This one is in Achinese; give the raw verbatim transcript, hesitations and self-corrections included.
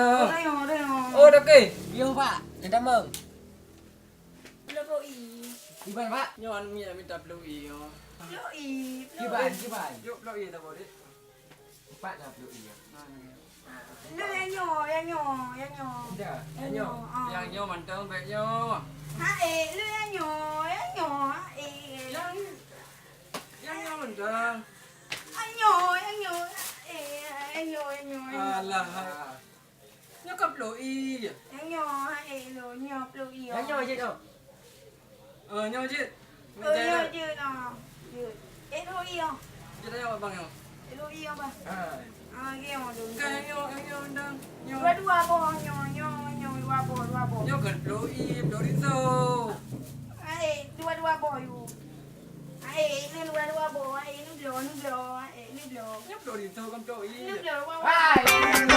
Oh, dah nyoe, dah nyoe. Oh, dah ke? Yo, Pak. Dah tamong. Ploh-ploh i. Kiban, Pak? Nyoe aneuk miet minta ploh i, yo. Ploh i, ploh i. Kiban, kiban. Yo, ploh i dah boleh. Empat dah ploh i, yo. Lu yang nyoe, yang nyoe, yang nyoe. Dah, yang nyoe. Ah. Yang nyoe mantong, baik nyoe. Ha, eh, lu yang nyoe, yang nyoe, ha, eh. Yang, yang nyoe mantong. Ah, nyoe, yang nyoe, eh, yang nyoe, yang nyoe. Alah. Nyoe kan ploh i. Nyang nyoe, eh, lo, nyoe ploh i. Nyang nyoe jeuet, oh. Ah, nyoe jeuet. Oh, nyoe jeuet, ah. Jeuet. Eh, ploh i, ah. Jeuet nyoe, abang, nyoe. Eh, ploh i, abang. Ah. Ah, lagèe nyoe tu. Kan nyoe, nyoe, nyoe, nyoe. Dua, dua boh, nyoe, nyoe, nyoe, dua boh, dua boh. Nyoe kan ploh i, ploh risoe. Ah, eh, dua, dua boh, yu. Ah, eh, ini dua, dua boh, ah, eh, ini bloe, ini bloe, ah, eh, ini bloe. Nyoe ploh risoe kan ploh i. Ini bloe, dua boh. Hai.